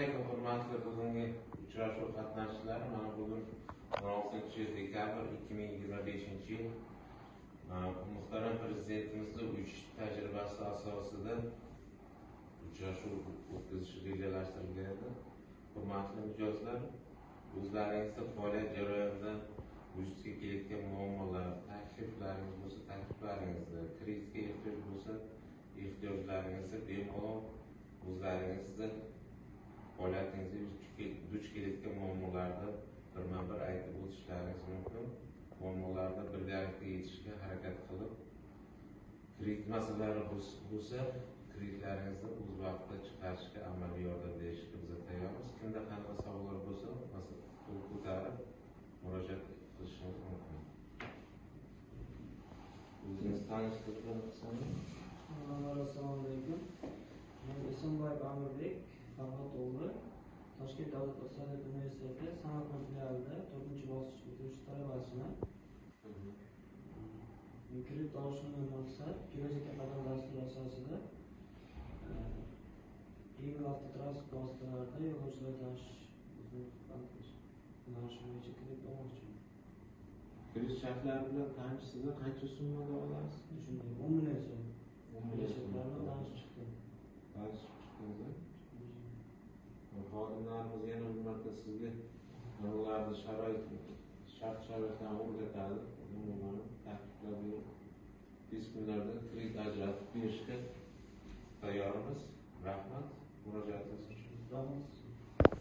Alaykum, hurmatli bugungi uchrashuv qatnashchilari. Mana bugun 16 dekabr 2025-yil muhtaram prezidentimizni uch tajribasi asosida uchrashuv o'tkazish rejalashtirilgan edi. Hurmatli mijozlar, o'zlaringizni faoliyat jarayonida vujudga kelayotgan muammolar, takliflaringiz bo'lsa takliflaringizni, kreditga ehtiyoj bo'lsa ehtiyojlaringizni bemalol o'zlaringizni faoliyatingizda duch kelayotgan muammolarni birma-bir aytib o'tishlaringiz mumkin. Muammolarni birgalikda yechishga harakat qilib, kredit masalalari bo'lsa, kreditlaringizni o'z vaqtida chiqarishga amaliy yordam berishga biz tayyormiz. Kimda qanaqa savollar bo'lsa, masalan, qo'l ko'tarib murojaat qilishingiz mumkin. O'zingiz tanishtirib o'tsangiz. Assalomu alaykum. Men Esenboyev Amirbek Farhod o'g'li, Toshkent davlat iqtisodiyot universiteti Samarqand filialida 4-bosqich bitiruvchi talabasiman. Kredit olishimdan maqsad Kelajakka qadam dasturi asosida yengil avtotransport vositalarida yo'lovchilar tashish yo'nalishi bo'yicha kredit olmoqchiman. Kredit shartlari bilan tanishsiz, qancha summada olasiz? Shunday, 10 million so'm. Shartlari bilan tanishib chiqdim. Tanishib chiqdingiz. Xodimlarimiz yana bir marta sizga ularni sharoit, shart-sharoitlarni o'rgatadi. Umuman takliflar berib, tez kunlarda kredit ajratib berishga tayyormiz. Rahmat murojaatingiz uchun. Rahmat.